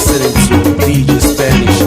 Listening to DJ Spanish.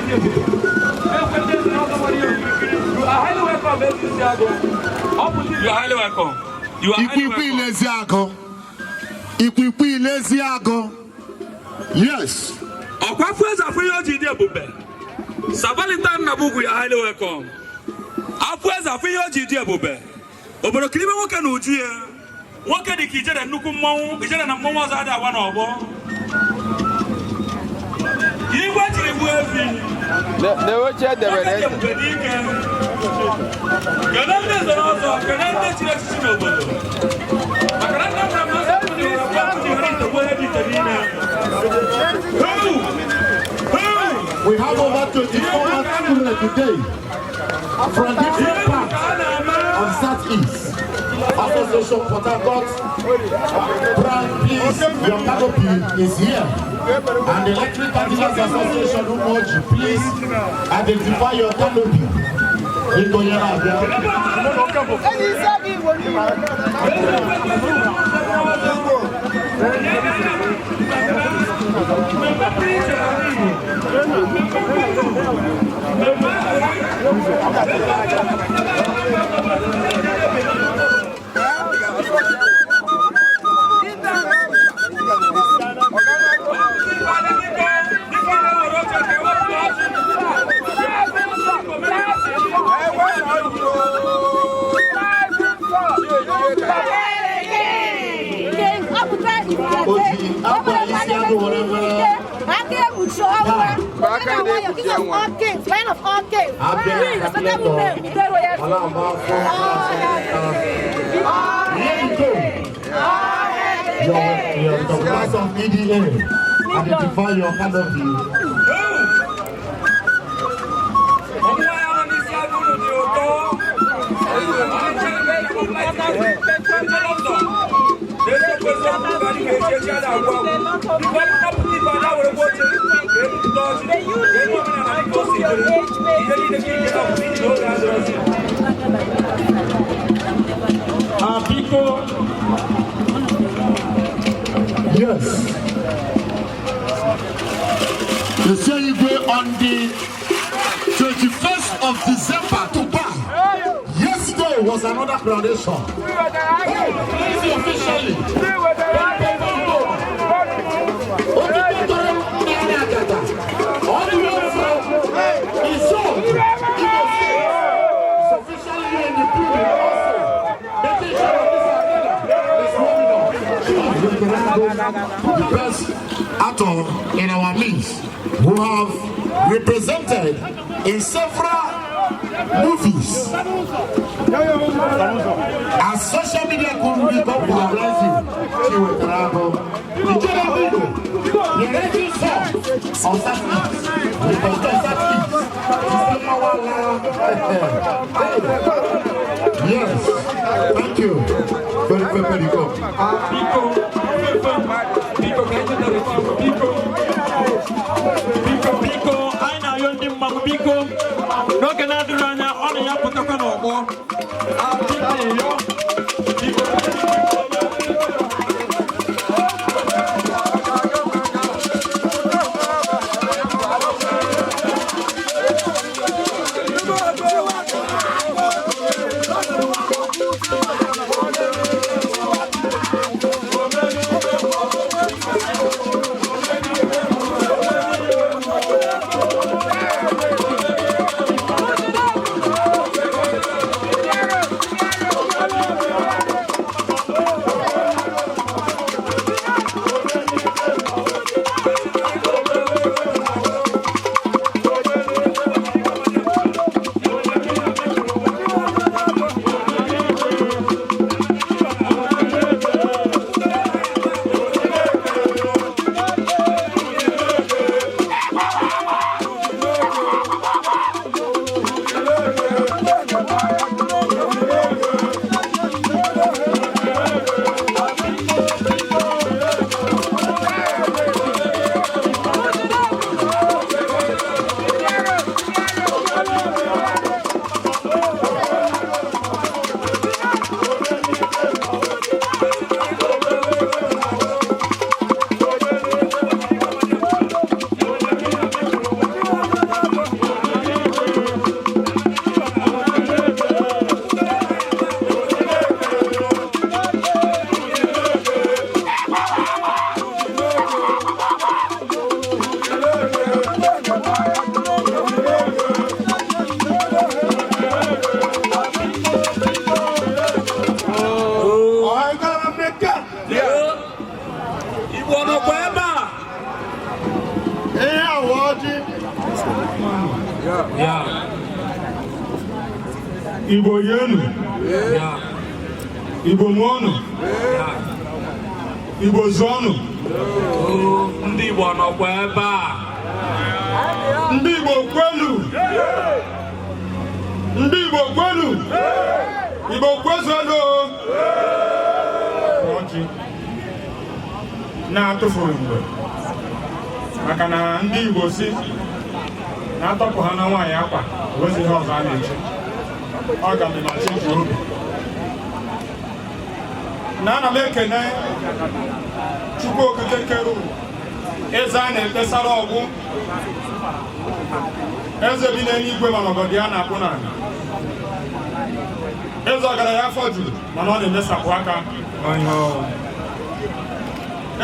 dị ebube. Na-ekwe ndị ezi n'ọzọ gbara ihe okirikiri. You are highly welcome, ezi isi agụ. Ọ bụ ndị. You are highly welcome. You are highly Ikwikwii welcome. Ilezi Agụ. Ikwikwii Ilezi Agụ. Yes. Ọkwa afọ eze afọ ihe o ji dị ebube. Sir Valentine Nnabugwu, you are highly welcome. Afọ eze afọ ihe o ji dị ebube. Obodo kiribe nwoke na uju ya. Nwoke dị ka ijere nnukwu mmọnwụ, ijere na mmọnwụ ọzọ adị agwa n'ọgbọ. Igwe jiri gbuo efi. Na oche debere Nwoke dị eze. ebube dị ike. Kedu ndị eze n'ọzọ, kedu ndị chiri echichi n'obodo? Maka na nna nna m ọzọ bụ ndị ọkụ ji were ite gbuo ihe dị ite niile. Huu! Huu! We have over 24 children today from different parts of Southeast. Association Port Harcourt Brand, please, your canopy is here. And the Electric Dealers Association Umuoji, please identify your canopy. Biko nyere abịa. Eji isi aga Igbo niile. Oji akwa isi agụ were were. Aka ekpuchi ọnwa. King of all kings, Lion of all kings. Abịa Queen, respectable name, Ude Royal. Ọla agba afọ. Here you go. Your the class of EDA. Identify your canopy. Nwa ya nọ n'isi agụrụ dị ụtọ. N'eziokwu eziokwu, ka anyị ga-eji echi a na-agwụ agwụ. Biko, kapụta ife ada were gwa oche ka ebupụta ọjị ka eme omenala dịka o si dịrị. Ihe niile ka ike ọ bụ n'ihi na oge adịrọzi. Ah, biko. Yes. The Igwe on the 21st of December to buy. Yesterday was another coronation. Hey, please officially. Otito toro Nnamdi Agata. All the way from Izon, Imo State. Is officially here in the building also. Making sure that this arena is warming up. The best actor in our midst who have represented in several movies. As social media could become bless you. Chiwetarago. Ijele Bigo, the rising sun of Southeast. The pastor of Southeast. Mr. Mawala. Yes, thank you. Very, very, very good. Biko, biko, ka anyị chetara biko. Biko, biko, anyị na-ayọ ndị mmanwụ, biko. N'oge na-adịghị anya, ọ na ya pụtakwa n'ọgbọ. Ah, biko, yọ. Biko. Igbo nọkwa ebe a? Ihe awa ọjị. Ya. Igbo yenu. Ya. Igbo mụọnụ. Ya. Igbo zụọnụ. Oo, ndị Igbo nọkwa ebe a? Ndị Igbo kwenu! Ndị Igbo kwenu! Igbo kwezuenu! Ọjị na-atụfughị mgbe, maka na ndị Igbo si na-atọpụ ha na nwaanyị akwa wezi ihe ọzọ a na-eche ọ ga na chi obi na ana m ekene Chukwu Okike kere ụwa, eze a na-ekpesara ọgwụ, eze bi n'eluigwe mana ọgọdọ ya na-akpụ n'ala, eze ọgaranya afọ juru mana ọ na-emesapụ aka,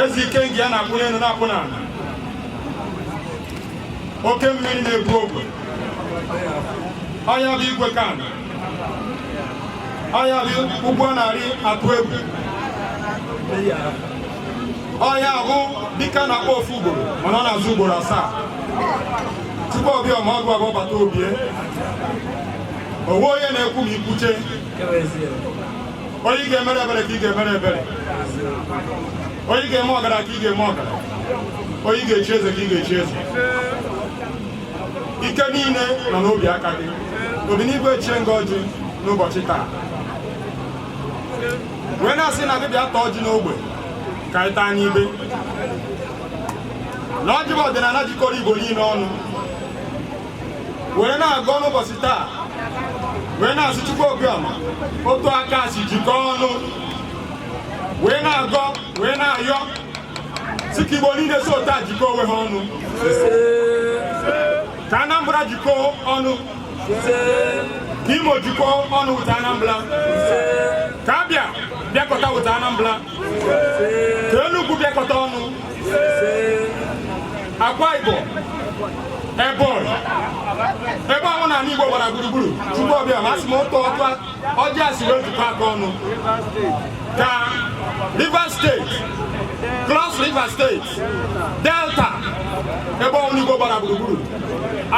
eze ike nke ya na-akpụ n'elu na-akpụ n'ala, oke mmiri na-ebu ogwe, ọnya bụ igwe kan, ọnya bụ ugwu a na-arị atụ egwu, ọnya bụ dịka na-akpọ ofu ugboro mana ọ na-azụ ugboro asaa. Tupu ọbịa ọma ọgụ abụọ bata obie owe onye na-ekwu ma ikwuche onye ị ga-emere ebere ka ị ga-emere ebere, onye ị ga-eme ọgara ka ị ga-eme ọgara, onye ị ga-echi eze ka ị ga-echi eze. Ike niile nọ n'obi aka gị. Obi n'igwe chie nga ọjị n'ụbọchị taa wee na-asị na gị bịa tọọ ọjị n'ogbe ka anyị taa n'ibe na ọjị bụ ọdịnala jikọrọ Igbo niile ọnụ, were na-agọ n'ụbọchị taa wee na-asị Chukwu Obiọma otu aka si jikọọ ọnụ wee na-agọ wee na-ayọ si ka Igbo niile si otu a jikọọ onwe ha ọnụ, ka Anambra jikọọ ọnụ, ka Imo jikọọ ọnụ wụta Anambra, ka Abịa bịakọta wụta Anambra, ka Enugu bịakọta ọnụ, Akwa Ibom, Ebonyi, ebe ọnwụ na ala Igbo gbara gburugburu. Chukwu Obiọma asị m otu ọjị a si wee jikọ aka ọnụ ka Rivers State, Cross River State, Delta, ebe ọnwụ Igbo gbara gburugburu,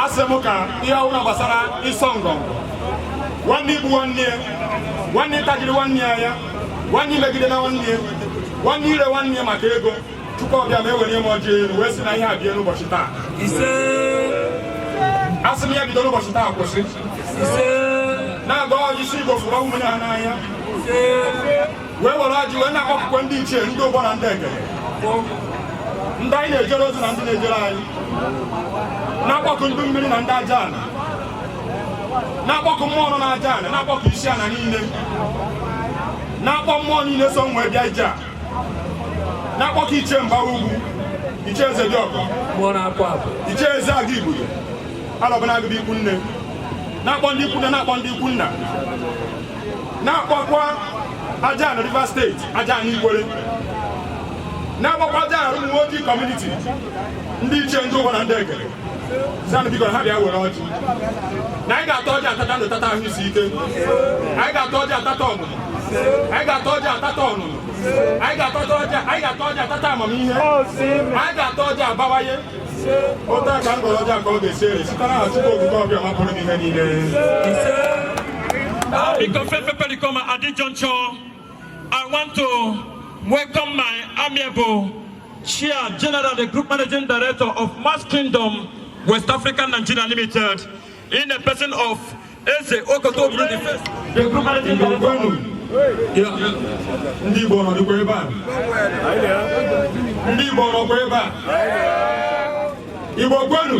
asị m ka ihe ọbụla gbasara ịsọ ngọngọ, nwanne igbu nwanne ya, nwanne ịtajiri nwanne ya ya, nwanne imegide na nwanne ya, nwanne ire nwanne ya maka ego, Chukwu Obiọma ewere m ọjị elu wee sị na ihe a bie n'ụbọchị taa. Asị m ya bido n'ụbọchị taa kwụsị na-agba ọjị si Igbo fụrụ ụmụnne ha n'anya, wee were ọjị wee na-akpọkụkwe ndị ichie, ndị ụgbọ na ndị egede, ndị anyị na-ejere ozi na ndị na-ejere anyị, na-akpọkụ ndị mmiri na ndị aja ala, na-akpọkụ mmụọ nọ n'aja ala, na-akpọkụ isi ala niile, na-akpọ mmụọ niile so nwee bịa ije a, na-akpọkụ ichie mbawa ugwu, ichie eze dị ọgọ, ichie eze aga igbudo alọbana agụba ikwu nne, na-akpọ ndị ikwu nne, na-akpọ ndị ikwu nna, na-akpọkwa aja na Rivers State, aja na Ikwere, na-akpọkwa aja na ụmụ ojii community, ndị ichie, ndị ụgwọ na ndị egede, sanụ biko ha bịa were ọjị na anyị ga-ata ọjị atata ndụ, tata ahụ isi ike, anyị ga-ata ọjị atata ọmụmụ, anyị ga-ata ọjị atata ọnụnụ, anyị ga-ata ọjị, anyị ga-ata ọjị atata amamihe, anyị ga-ata ọjị abawanye. Otu a ka m gọrọ ọjị a ka ọ ga-esi ere site n'aha Chukwu Okike Obiọma pụrụ n'ihe niile. Biko Fefe Pericoma at this juncture, I want to welcome my amiable Chair General, the Group Managing Director of Mass Kingdom West African Nigeria Limited, in the person of Eze Okoto Oburu the First, the Group Managing Igbo Director. kwenu! Ndị Igbo nọdụkwa ebe a, ndị Igbo nọkwa ebe a. Igbo kwenu!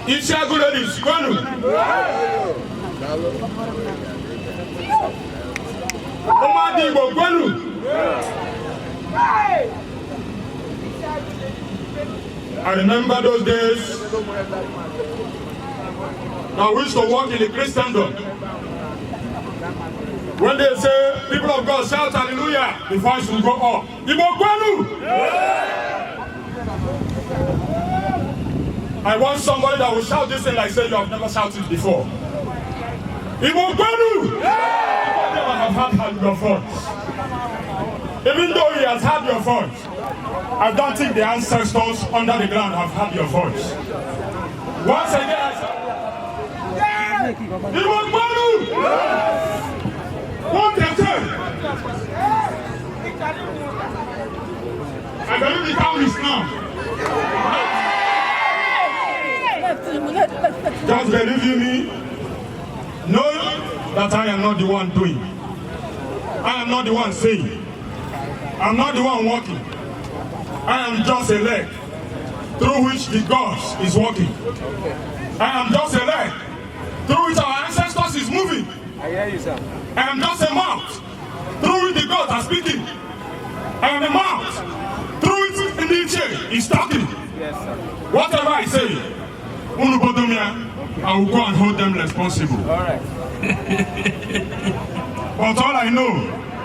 Isiagụ ladies kwenu! Ụmụada Igbo kwenu! I remember those days that we used to work in the Christendom. When they say, people of God, shout hallelujah, the voice will go up. Igbo kwenu! I want somebody that will shout this thing like say you have never shouted before. Igbo kwenu! I have had your voice. Even though he has heard your voice, I don't think the ancestors under the ground have heard your voice. Once again, I say, Igbo kwenu! 113. I believe the count is now. Just believe you me, know that I am not the one doing. I am not the one saying. I'm not the one walking. I am just a leg through which the gods is walking. I am just a leg through which our ancestors is moving. I hear you, sir. I am just a mouth through which the gods are speaking. I am a mouth through which ndị ichie is talking. Yes, sir. Whatever I say, unu bodo m ya, I will go and hold them responsible. All right. But all I know,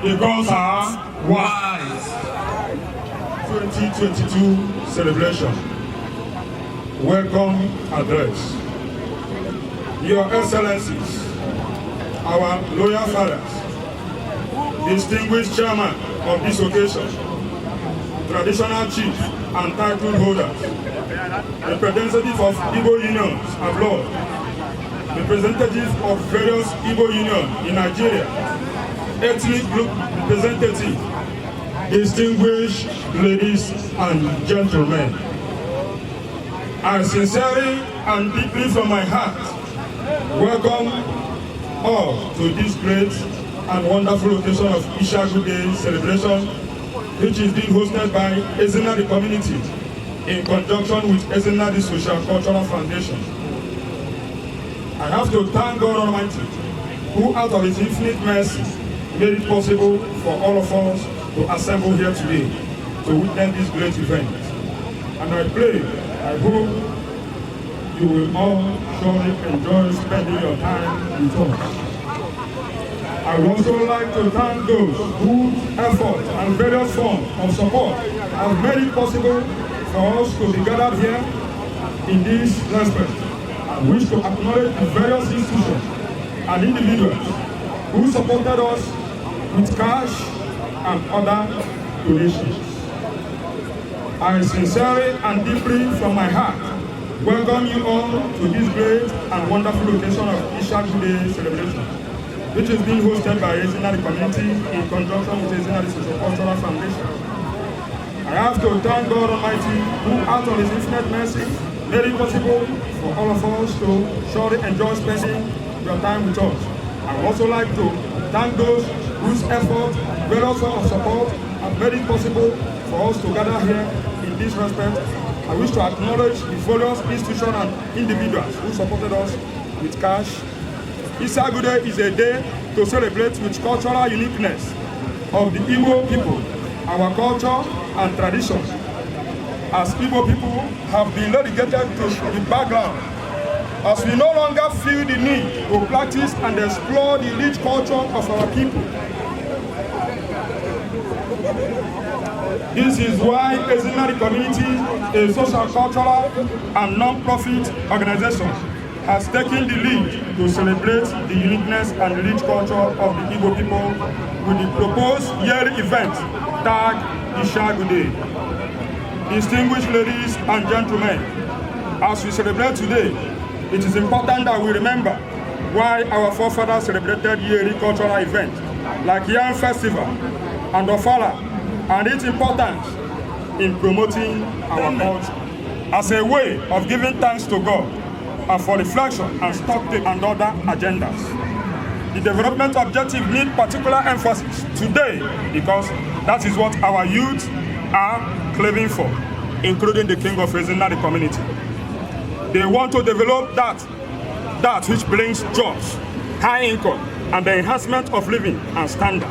the gods are wise. 2022 celebration. Welcome address. Your Excellencies, our loyal fathers, distinguished chairman of this occasion, traditional chief and title holders, representative of Igbo unions abroad, representatives of various Igbo unions in Nigeria, ethnic group representative, distinguished ladies and gentlemen. I sincerely and deeply from my heart welcome all to this great and wonderful occasion of Ishiagu Day celebration, which is being hosted by Ezinadi community in conjunction with Ezinadi Social Cultural Foundation. I have to thank God Almighty, who out of His infinite mercy made it possible for all of us to assemble here today to witness this great event. And I pray, I hope you will all surely enjoy spending your time with us. I would also like to thank those whose effort and various forms of support have made it possible for us to be gathered here in this respect. I wish to acknowledge the various institutions and individuals who supported us with cash and other donations. I sincerely and deeply from my heart welcome you all to this great and wonderful occasion of Ishiagu Day celebration, which is being hosted by Ezinadi community in conjunction with Ezinadi Social Cultural Foundation. I have to thank God Almighty, who out of His infinite mercy made it possible for all of us to surely enjoy spending your time with us. I would also like to thank those whose effort, various forms of support have made it possible for us to gather here in this respect. I wish to acknowledge the various institutions and individuals who supported us with cash. Ishiagu Day is a day to celebrate with cultural uniqueness of the Igbo people, our culture and tradition. As Igbo people have been relegated to the background, as we no longer feel the need to practice and explore the rich culture of our people. This is why Ezinadi community, a social, cultural, and non-profit organization, has taken the lead to celebrate the uniqueness and rich culture of the Igbo people with the proposed yearly event tagged Ishiagu Day. Distinguished ladies and gentlemen, as we celebrate today, it is important that we remember why our forefathers celebrated yearly cultural events like Yam Festival and Ofala, and its importance in promoting our culture as a way of giving thanks to God and for reflection and stock take and other agendas. The development objective need particular emphasis today because that is what our youth are craving for, including the King of Ezinadi community. They want to develop that which brings jobs, high income, and the enhancement of living and standard.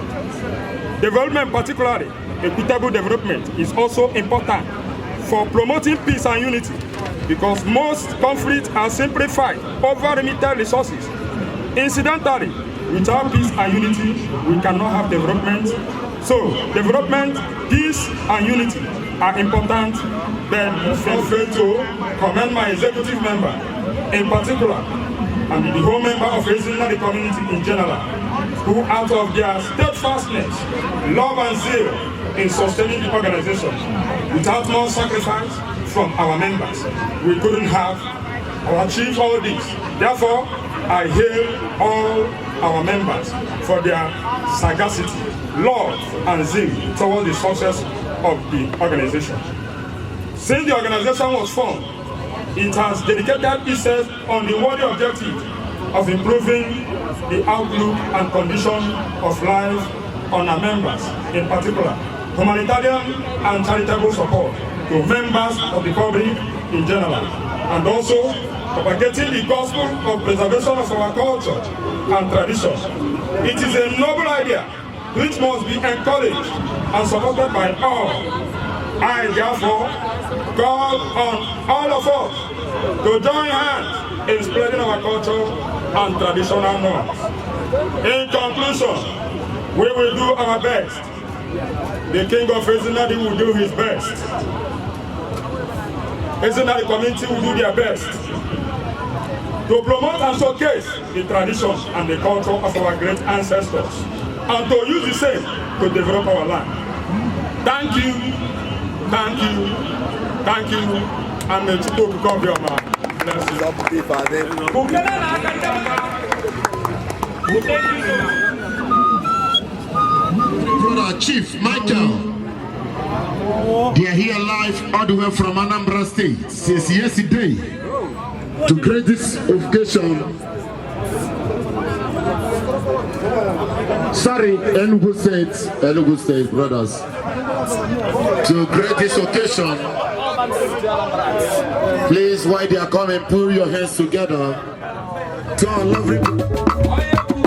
Development, particularly equitable development, is also important for promoting peace and unity because most conflicts are simply fight over limited resources. Incidentally, without peace and unity, we cannot have development. So, development, peace, and unity are important. Then, feel free to commend my executive member in particular and the whole member of Ezinadi community in general. who out of their steadfastness, love and zeal in sustaining the organization, without more sacrifice from our members, we couldn't have achieved all this. Therefore, I hail all our members for their sagacity, love, and zeal toward the success of the organization. Since the organization was formed, it has dedicated itself on the worthy objective of improving the outlook and condition of life on our members, in particular, humanitarian and charitable support to members of the public in general, and also propagating the gospel of preservation of our culture and tradition. It is a noble idea which must be encouraged and supported by all. I therefore call on all of us to join hands in spreading our culture and traditional norms. In conclusion, we will do our best. The King of Ezinadi will do his best. Ezinadi community will do their best to promote and showcase the tradition and the culture of our great ancestors and to use the same to develop our land. Thank you, thank you, thank you, and may Chukwu Okike Abiama bless you. Ukele na-aka ndị ọma. Thank you so much. Brother Chief Michael. They are here live all the way from Anambra State since yesterday to create this occasion. Sorry, Enugu State, brothers. To create this occasion, please, while they are coming, put your hands together to our lovely. Onye kwuru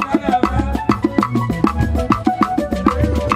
ka a na-eme.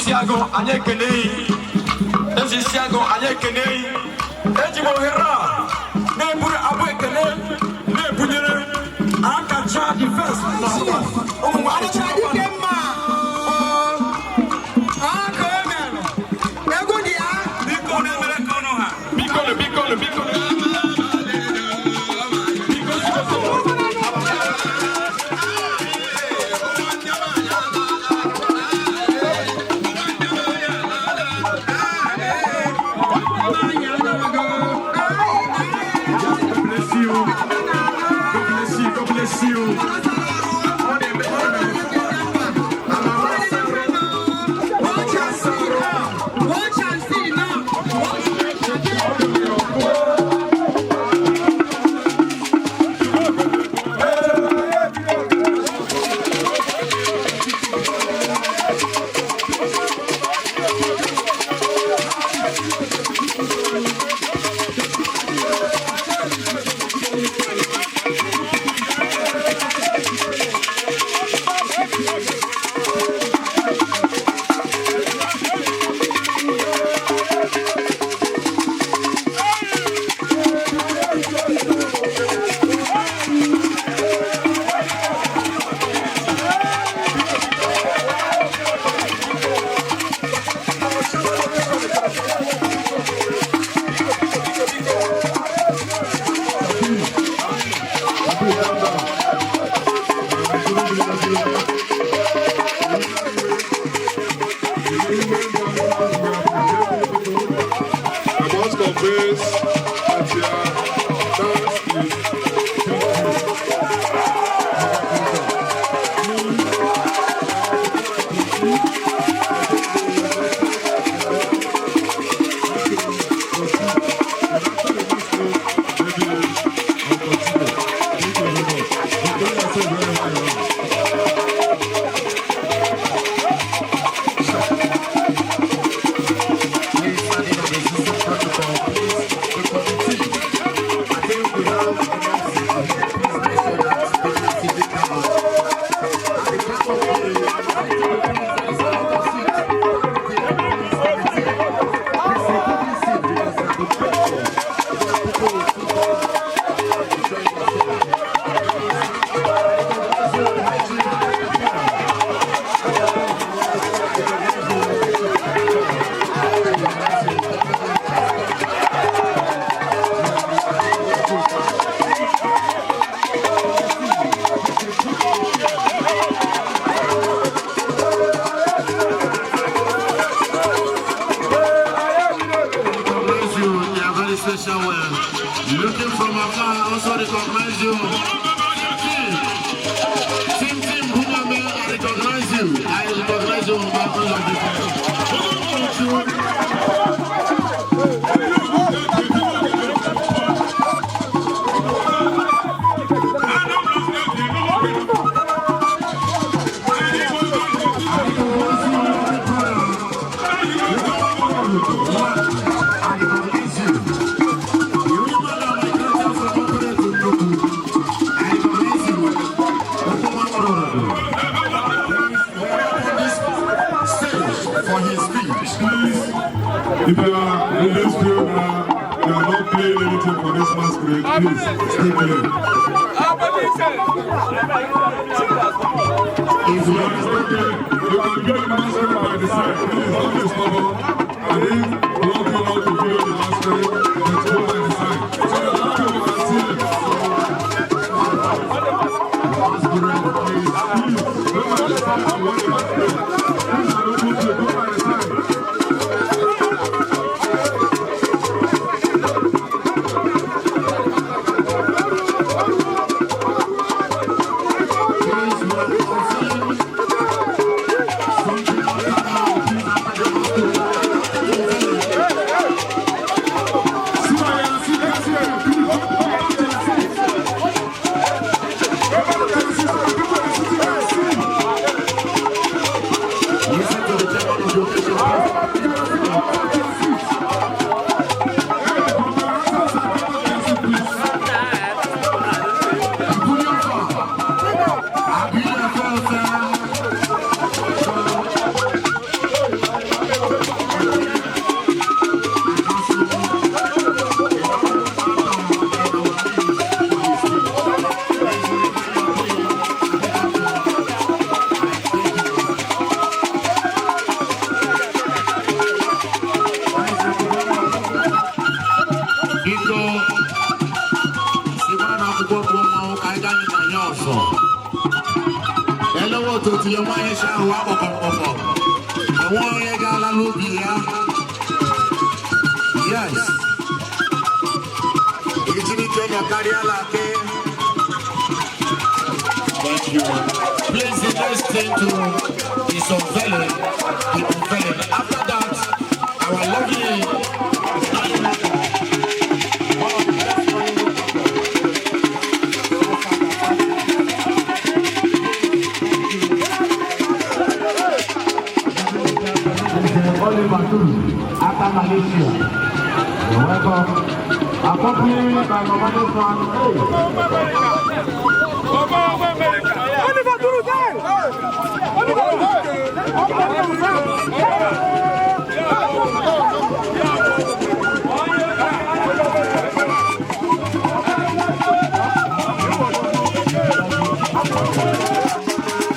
Isi Agụ, anyị ekene yi. Eze Isi Agụ, anyị ekene yi. Eji m ohere a na-eburu abụ ekele na-ebunyere Akacha the First na ụmụ nwaanyị. Dike mma. Aka o mere. Egwu dị ya. Biko na-emere ka ọnụ ha. Biko nụ, biko nụ, biko nụ. Biko, biko. God bless you. God bless you. God bless you. Ọ na-eme, ọ na-eme. Watch and see now. Watch and see now. Watch. I must confess that your dance is. Please, standing on the existing protocol, please, the committee. I think we have enough seats here. Please make sure that people sit down. At the back of the there is a lot of seats. Please, committee, please sit because there are good people. People will sit down and enjoy themselves. Recognize you in a very special way. Looking from afar, I also recognize you. Team, team, Humame, I recognize you. I recognize you on my own of. I recognize you. You remember that my grandchild from Okore to Ndoku. I recognize you. Okoma Ororodo. Please, we are on this stage for his speech. Please, if you are in this field now, you are not playing anything for this masquerade, please stay clear. If you are Stay clear. You can get the masquerade by the side. Please don't be stubborn. I didn't block you out to video the masquerade, but go by the side. So that other people can see them. masquerade, please. Please, go by the side and watch the masquerade. Please, I don't put you, go by the side. Please, we are confirming something after now. Please, after the masquerade. Otu otu ya nwaanyị si ahụ akpọkọ mkpọkọ. Onwe onye ga-ala n'ubi ya. Yes. Ijirike nọ karịa la ake. Thank you. Please, the next thing to is unveiling, the unveiling. After that, our lovely one of the best running. Oliver Turu, after Malaysia. You're welcome. Accompanied by Mamadu Swan. Oliver Duru there! Oliver Duru!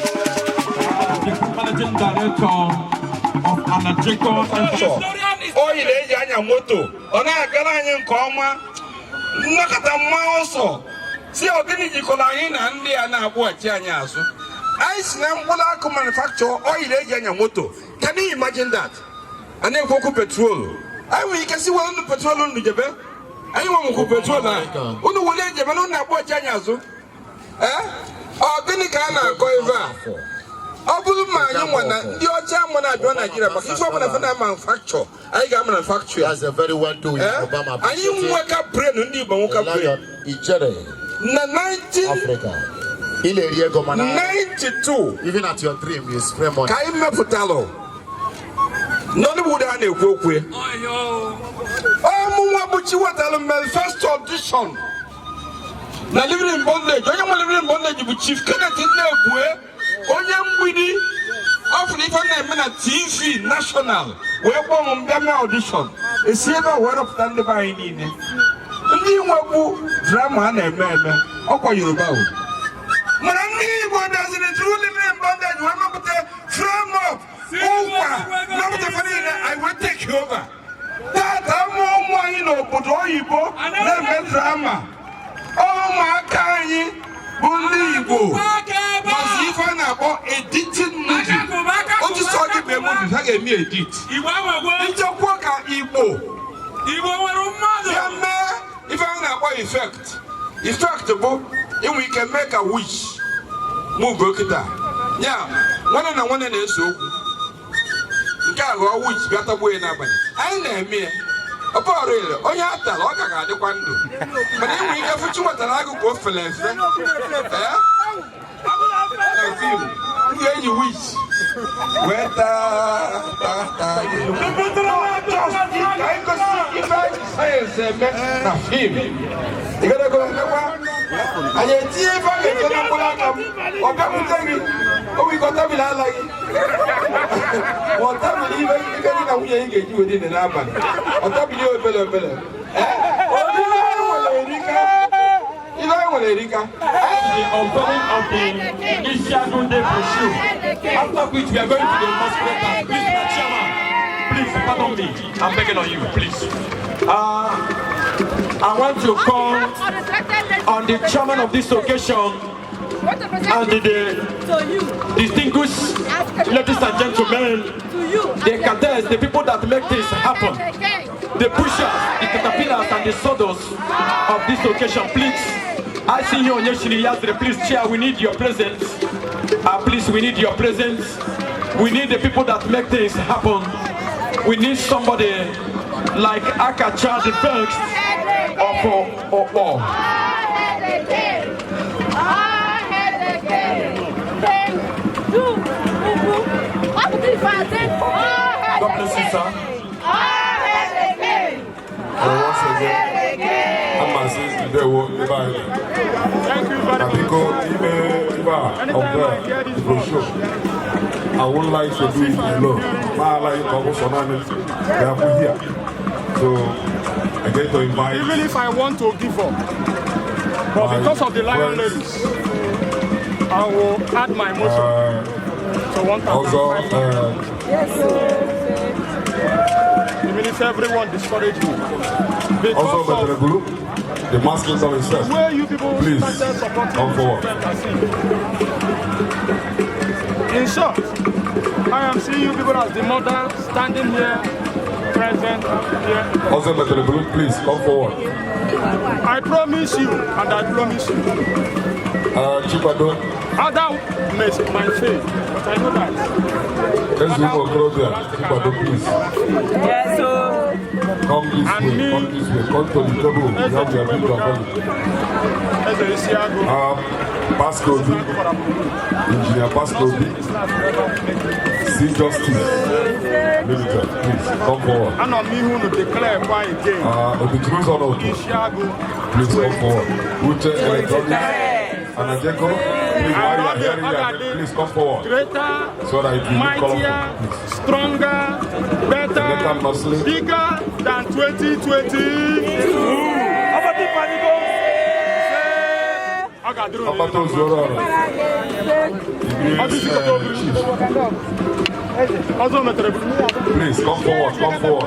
The managing director of Anajico Oil eji anya moto ọ na-agara anyị nke ọma. Nnọkọta mma ọsọ si ogini jikọrọ anyị na ndị a na-akpụghachi anyị azụ. Anyị si na mkpụrụ akụ manufacture oil eji anya moto. Can you imagine that? A na-ekwu okwu petrol, anyị nwere ike si were unu petrol unu jebe. Anyị nwe petrol a unu were ejebe na unu na-akpụghachi anyị azụ. Ee, ọ gịnị ka a na-akọ ebe a? Ọ bụrụ ma anyị nwa na ndị ọcha ma na-abịa Naijiria maka ife ọbụla fa na manufacture, anyị ga-manufacture ya. That's a very well doing Eh? Obama. Anyị nweka brain, ndị Igbo nweka brain. Lion Ijere Na 19 Africa. Ị na-eri ego mana 92 even at your dream you spray money. Ka anyị mepụtalụ Nollywood a na-ekwu okwu ya. Ọmụnwa bụ Chiwetalụ mere first audition na Living in Bondage. Onye nwe Living in Bondage bụ Chief Kenneth Nnebue, onye mgbidi. Ọ fụrụ ife na-eme na TV National wee kpọọ m mbịa mee audition. Esi ebe a wee rọpụta ndị be anyị niile, ndị nwekwu drama a na-eme eme ọkwa Yoruba o. Mana ndị Igbo doziri through Living in Bondage wee mepụta Frame Up, Ụkwa, mepụta ife niile. Anyị wee take over. Tata ụmụ ụmụ anyị n'obodo oyibo na-eme drama. Ụmụaka anyị bụ ndị Igbo mazi ife a na-akpọ editing movie. Otu sọ gị mee movie, ha ga-eme edit nchekwa ka Igbo ya mee ife a na-akpọ effect. Effect bụ inwe ike mee ka witch move kịta ya nwanne na nwanne na-ese okwu, nke a ghọọ witch bịa tagbuo ya n'abalị. Anyị na-eme ya. Ọ bụrụ ile onye a tara, ọ ka ga-adịkwa ndụ, mana inwe ike fụchi nwetara agụ ka o fere efe. Ee, na film m ga-eji witch wee taa taa taa. Just ka anyị gosi ife anyị ji sayensị eme na film. Ịgadago emekwa anyị etinye ife a ga-etinye na mkpụrụ aka m, ọ bịakwute gị, o nwere ike ọ tabili ala gị, ma ọ tabili ife ife dị na nwunye gị ga-eji wee dine n'abalị, ọ tabili ya obere obere. Ife anyị nwere erika, ife anyị nwere erika. The unveiling of the Ishiagu brochure. After which we are going to the masquerade dance. Please, my chairman, please pardon me. I'm begging on you, please. I want to call on the chairman of this occasion and the distinguished ladies and gentlemen, the cadets, the people that make this happen, the pushers, the caterpillars, and the sawdust of this occasion. Please, I see you on Yeshiri Yazre. Please, chair, we need your presence. Please, we need your presence. We need the people that make things happen. We need somebody like Akacha the first of Okpo. God bless you, sir. And once again, amasị ndewo ebe anyị na biko ime ebe a of the brochure. I wouldn't like to do it alone. Ma like ka ọ bụ sọ naanị ga-abụ here. So I get to invite Even if I want to give up, but my because of the Lion friends, ladies, I will add my motion to ọzọ 1,500. Even if everyone discourage me. ọzọ Because Betere of Group, the mass leader himself. the way you people Please, started supporting come forward. this. In short, I am seeing you people as the mother standing here, present here. Also, Metelebulu, please come forward. I promise you, and I promise you, Chikwado, other may might fail, but I know that. Ezugbo Okorobịa, Chikwado, please. Yes, so Come this And way, me- come this way, come to the table. We have your big calling. Eze Isiagu, Pascal Obi, Engineer Pascal Obi, See Justice Limited, please come forward. Anọ m ihu unu declare kwa again. Obichukwu Onoto, Isiagu, please come forward. Uche Electronics, Anajeko, please, while you are hearing your name, please come forward. Greater, So that it will look colorful, mightier, please. stronger, better, Emeka Nosli. bigger than 2022. Ọ ga-adịrị unu Ọkpata Ozuoro Ọra, the great chief. Ọzọ metere bụ Please come forward, come forward.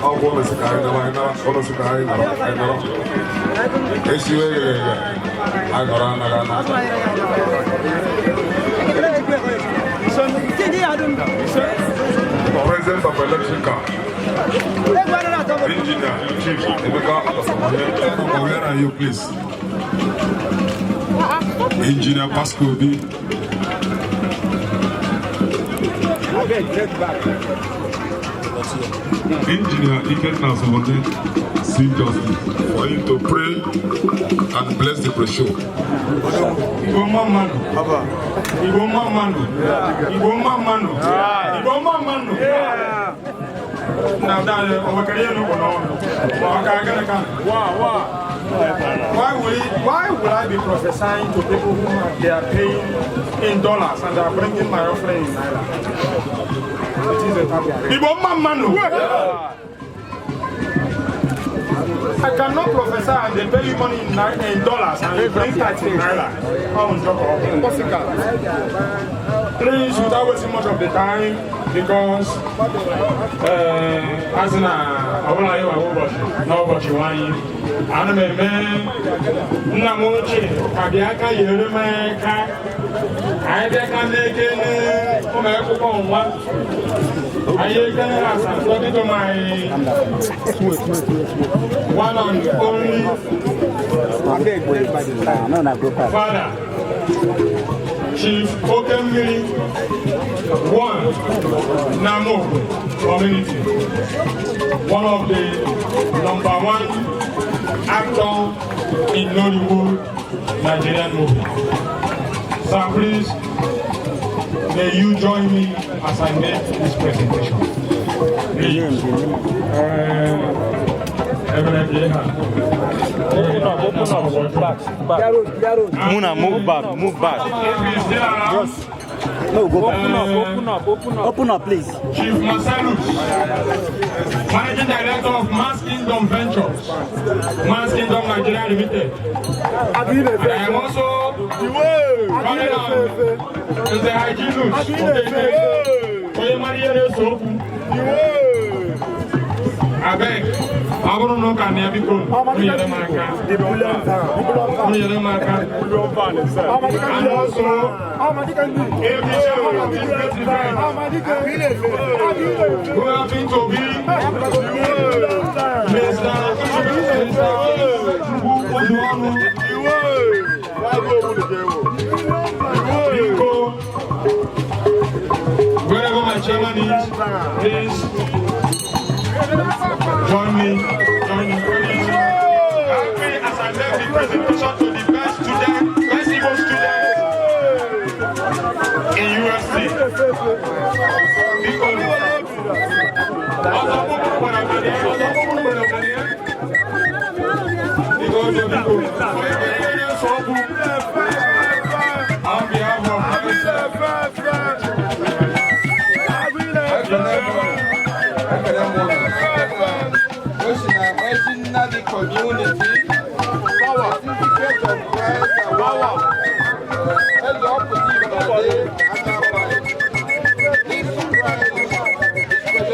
Ọ bụ ụlọ sị ka anyị nọrọ, anyị nọrọ, ụlọ sị ka anyị nọrọ, anyị nọrọ. Esiwe eghe eghe, anyị nọrọ anaghị ana. President of Electrical, Engineer, Chief Emeka Okoye, where are you, please? Engineer Pascal Obi. Engineer Ikenna Sobode, see justice for him to pray and bless the pre-show. Igbo mma mmadụ. Igbo mma mmadụ. Igbo mma mmadụ. Igbo mma mmadụ. Na daadị ọbakara ihe n'ụkwụ n'ọnụ. Maka gịnị ka? Why will I be prophesying to people who are, they are paying in dollars and they are bringing my offering in naira? It is a taboo. Igbo mma mmadụ. I cannot prophesy and they pay you money in dollars and you bring tithe in naira. Oh, impossible. Please, without wasting much of the time, because as na ọbụla ya ụbọchị n'ụbọchị nwanyị ana m eme nna m ochie ka bịa ka yere m aka anyị bịa ka na-ekene ụmụ akwụkwọ nwa anyị ekene ha as I'm talking to my one and only father, Chief Okemmiri one Namokwe community, one of the number one actor in Nollywood Nigerian movie. Sir, please, may you join me as I make this presentation. Please. Open up, open up. Back, back. Muna, move back, move back. No, go back. Open up, open up, open up. Open up, please. Chief Marcellus, Managing Director of Mass Kingdom Ventures, Mass Kingdom Nigeria Limited. And I am also calling on Nze Hyginus Okeke, onye mara ihe na-ese okwu. Abeg, ọ bụrụ na ụka na ya biko, unu nyere m aka. Unu nyere m aka. And also, every chairman of this great event, who happen to be Mr. Chukwu Oduonu. Biko, wherever my chairman is, please join me. Join me. Please. Help me as I make the presentation to the best student, best Igbo student in UFC. Biko, ọzọ kpụkpụ gwara m ya, ọzọ kpụkpụ gwara m ya. Biko, biko, onye na-ese okwu. On behalf of myself, Ekele m ụlọ. O si na Ezinadi community, certificate of Christ award. Eze ọpụta Ìbàdí Anambra. This prize is presented to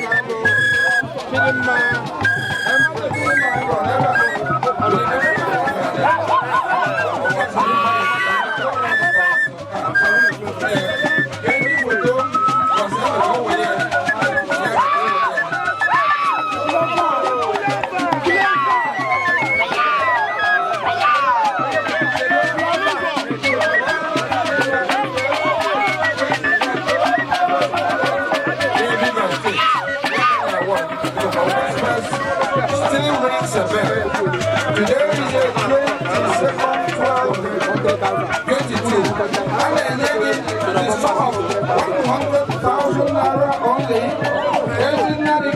Kano Chidinma Empress.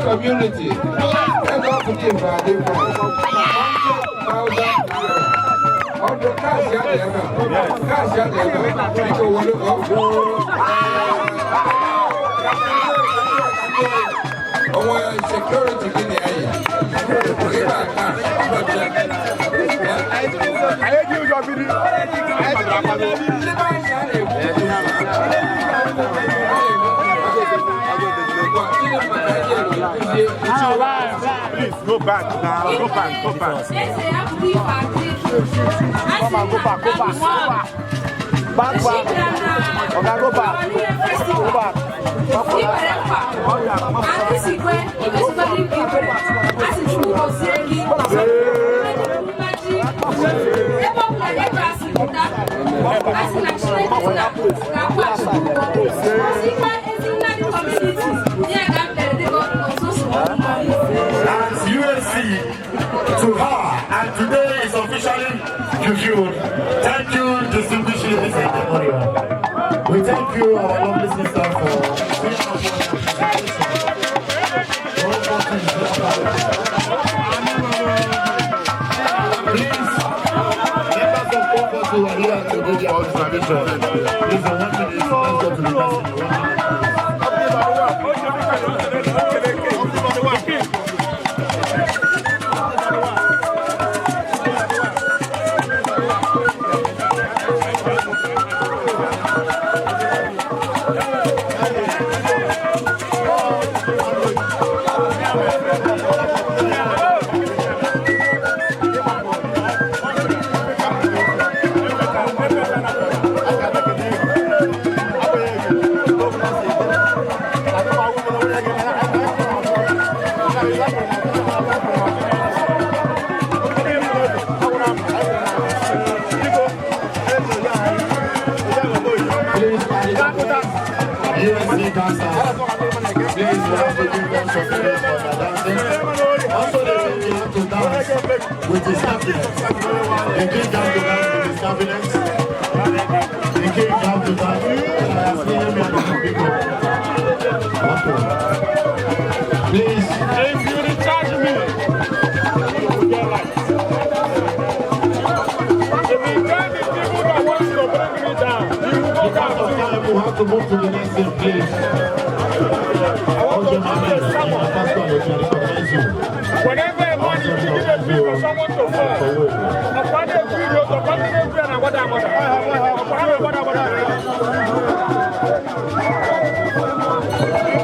Community, Eze Ọpụta Ife Adị Branch, 100,000 naira. Ọdụ cash ya dị ebe a. Cash ya dị ebe a. Biko were ọ. Onwe security gị na-eyi. Ebe a cash, ọ bụ check. Anyị eji ụjọ biri. Anyị kwadoro akwado. Ndị be anyị a na-ekwu. Please go back now. Go back. Go back. Come on, go back, go back, go back. Back, back. Oga, go back. Go back. And USC to her, and today is officially reviewed. Thank you, distinguished ladies and gentlemen. We thank you, our lovely sister, for being up for the presentation. Please, members of Congress who are here to do their presentation, please, in 1 minute, let's go to the next 1 minute. Please, USC dancers, please, we have to give them some praise for their dancing. Also, they think they have to dance with his cabinet. The king have to dance with his cabinet. The king have to dance. Okay. Please. If you recharge me, you will get light. If you tell the people that want to bring me down, you will go down Because of too. time, we have to move to the next thing, please. I want to Okay, give my a man, sermon. Pastor, we can recognize you. Whenever a man is digging a pit for someone to fall, ọ̀pá ní ekú ìlú ọ̀pá ní ekú ẹ̀ náà wọ́dà mọ́dà. Ọ̀pá ní wọ́dà mọ́dà.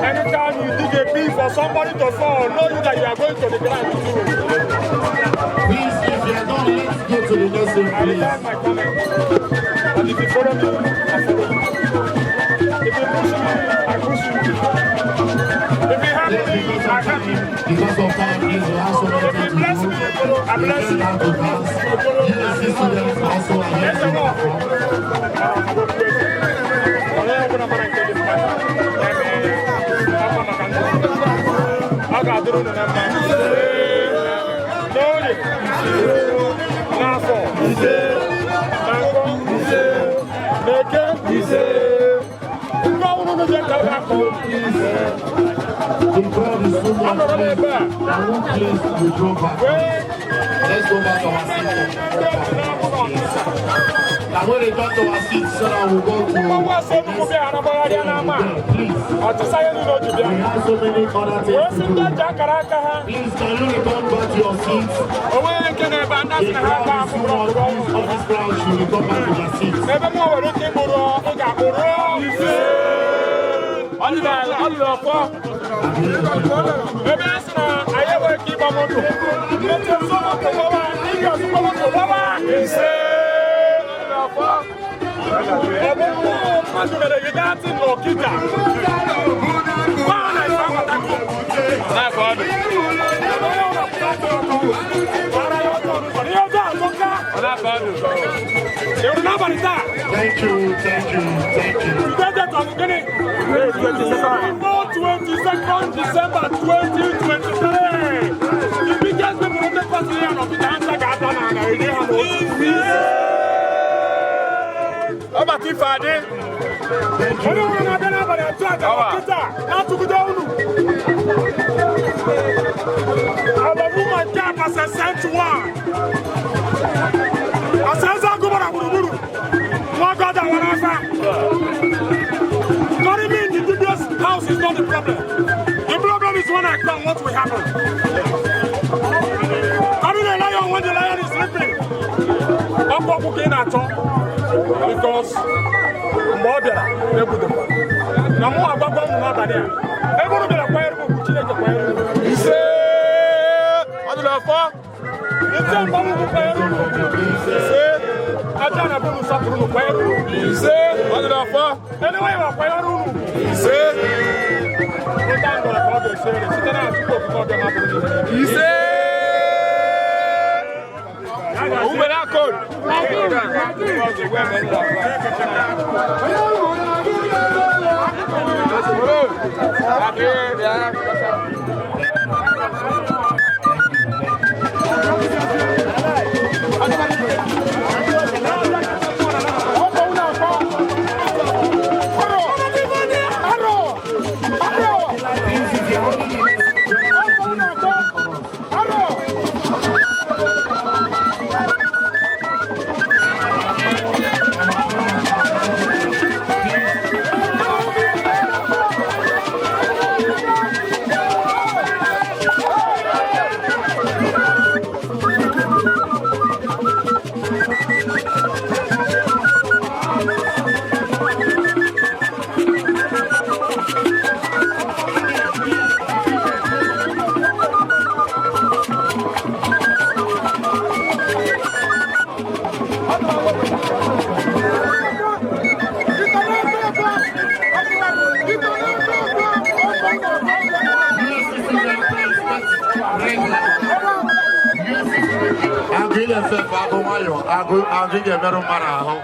Anytime you dig a pit for somebody to fall, know you that you are going to the ground too. Please, if you are done, let's go to the next thing, I please. reserve my comment. But if you follow me, I follow you. If you push me, I push you. If you help me, I help you. Because of time, please, we have so many If you things to bless do. me, I We bless can you. have to dance. USC students also are here Yes, to or no? perform. Onye ọbụla mara nke dị mma na-eme akwa maka ndụ. Ọ ga-adịrị unu na mma. N'orie, n'afọ, na nkwọ, n'eke, ndị ọhụrụ unu ji ka ọ ga-akọ. The crowd is so much. Anọrọ m ebe a. I won't please withdraw back. Wee Let's go back to our seats. ndị otu na-abụ n'ọnịsa. And when they come to our seats, so that we go to Mgbanwe ọsọ nnukwu bịa ha na-agbagharịa n'ama a. Please, Ọtịsa ihe niile o ji bịa. we have so many other Wee things sị to ndị do. eji akara aka ha. Please, can you return back to your seats? O nweghị nke na-ebe a ndị asị The na ha crowd ga is too akpụrụ much. ọkpụrụ Please, ọnwụ. all this crowd should return back to their seats. Ebe mụ nwere ike ịkpụrụ ị ga-akpụrụ. Ọ dị ọfọ. Ebe a sị na anyị enweghị ike ịgba moto. Mmechi nso moto gbawa, ị ga-azụkwa moto gbawa. Ọ bụ mmụọ mmadụ mere gị gaa tị n'Ọkịja. Gwa ha na ife agbatago. Ebe onye ọbụla pụta atụ ọkụ, gbara ya ọtọ n'ụzọ. Ihe ọjọọ atọka. Ị hụrụ n'abalị taa? Thank you, thank you, thank you. Today date of gịnị? 22nd December 2023. The biggest people in the party here n'Ọkịja nta ga-ata na ala eri ha n'otu. Ọbata ife adị. Onye nwere na-abịa n'abalị atụ aja n'Ọkịja na-atụgide unu. As a sent one. As eze agụ gbara gburugburu, nwa God awara afa. Calling me in the dubious house is not the problem. The problem is when I come, what will happen? Calling a lion when the lion is sleeping. Ọkụ ọkụ ka ị na-achọ because mgbe ọ bịara egwudokwa na mụ agbagwa ụmụ n'abalị a ebe unu bịara kwanyere m ugwu, Chineke kwanyere unu. Ise! Ọ dị n'afọ. Ise mgbanwe ugwu kwanyere unu ugwu. Ise! Aja na bụ unu sọpụrụ unu kwanyere unu ugwu. Ise! Ọ dị n'afọ. Eluigwe ma kwanyere unu ugwu. Ise! Ụta ngọrọ ka ọ ga-esi ere site na Chukwu okike ọbịa ma bụrụ n'ihe. Ise! Owuwe na code. Agụ ị na-efe efe, agụ nwayọọ, agụ agụ ị ga-emerụ mmadụ ahụ.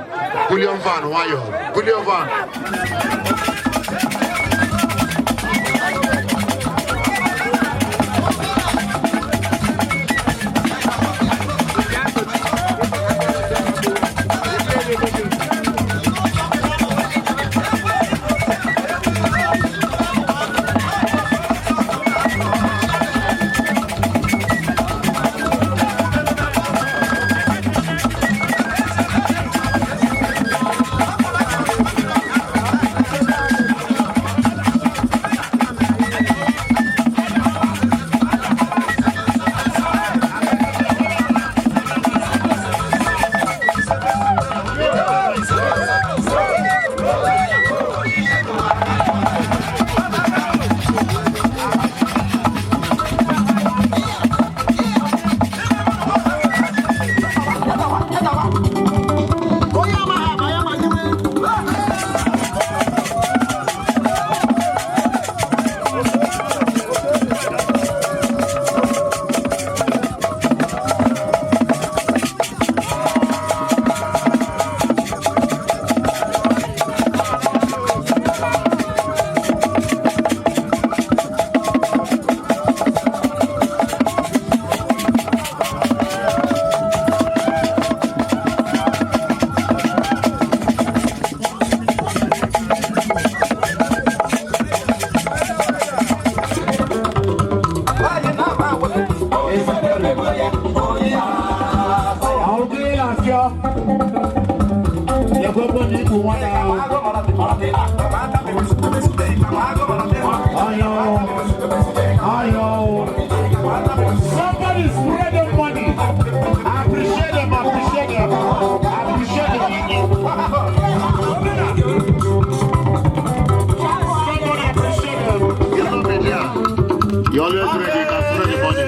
Bulion van nwayọọ, bulion van. Agụ ị na-afịọ. Ekwekwe na ikpu nwa ya ahụ. Ayo. Ayo. Somebody spread the money. Appreciate them, appreciate them, appreciate them. Somebody appreciate them. You know me there. You always ready, you can spread the money.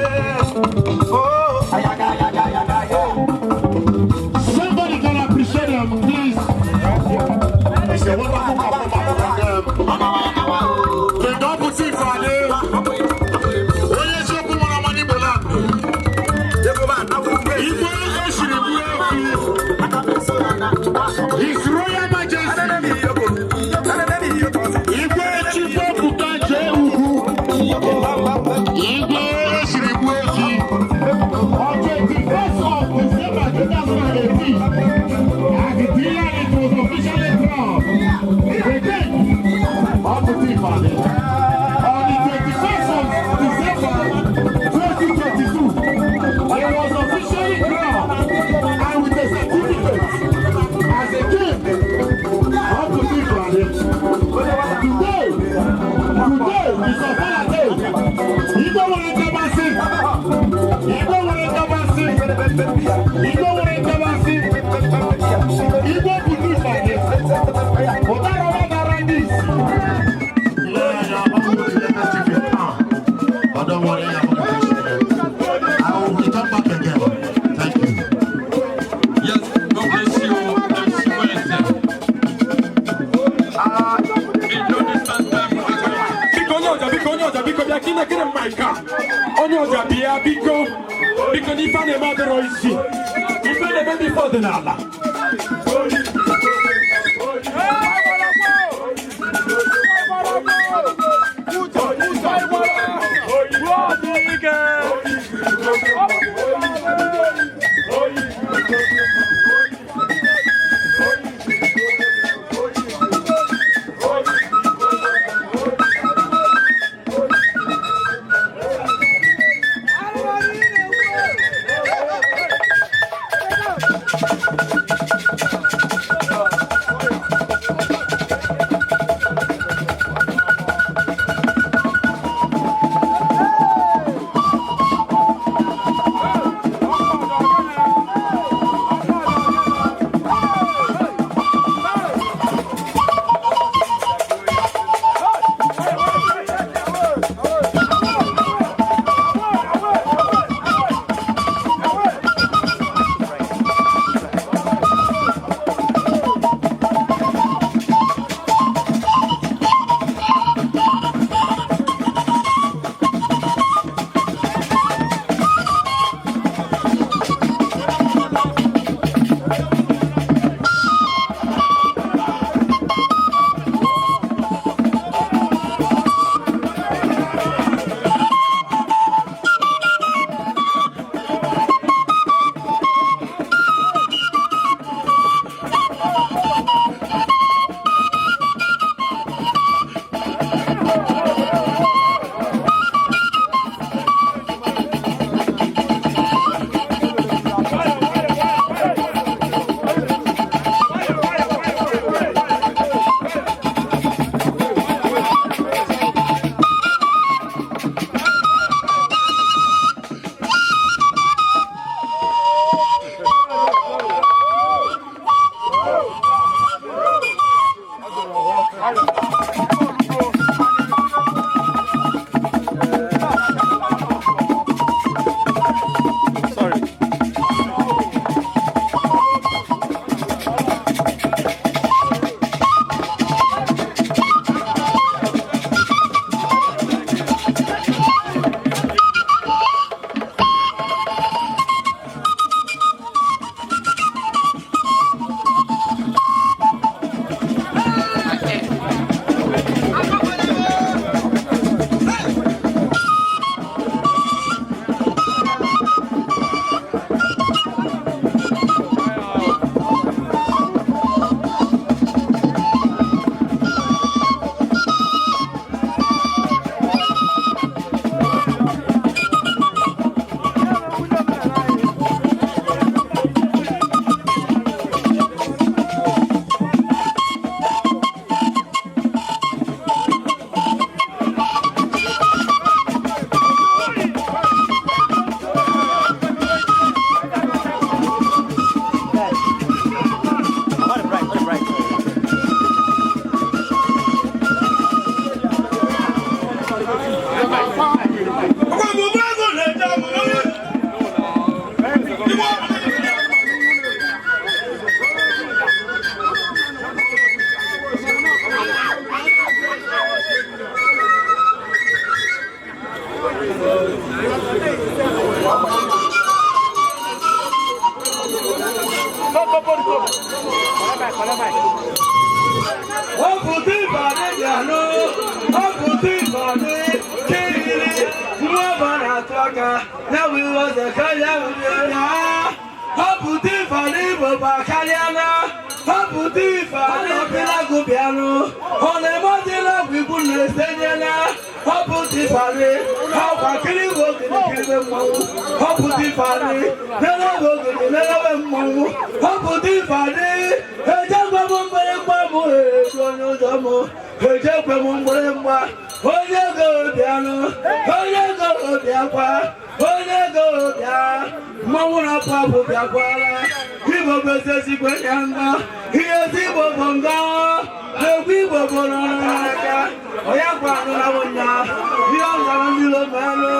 Somebody can appreciate them, please. It's a wonderful performance from them. They don't put it for them. Onye eziokwu nwere ọma n'Igbo land. Igwe eshiri gbuo efi. His Royal Majesty. Igwe Chukwuebuka J. Ugwu. Igwe eshiri gbuo efi. On 21st of December 2018, at the dinner it was officially crowned. Don't worry, I will return back again. Thank you. Yes, God bless you, MC West. In no distant time, biko onye ọja, biko onye ọja, biko bịa ka ị na-ekere mic a. Onye ọja bịa, biko. Biko n'ife a na-eme adịrọ isi. Ife a na-eme bụ ife ọdịnala. Onye kwa anụ na nwunye, ihe ọ zara ndị lo mmanụ.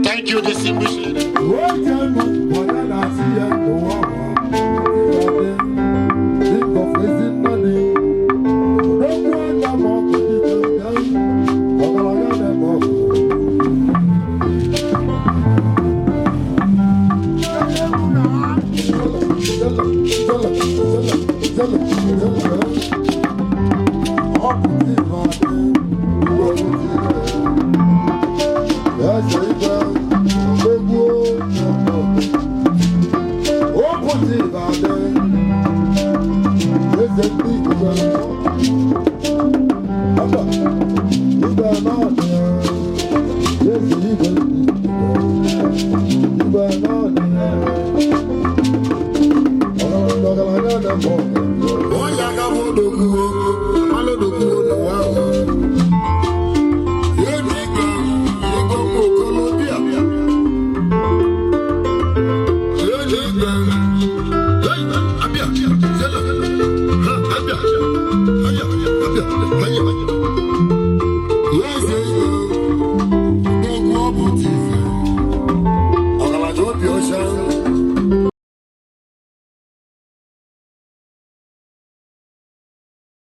Thank you, distinguished leader. Hey!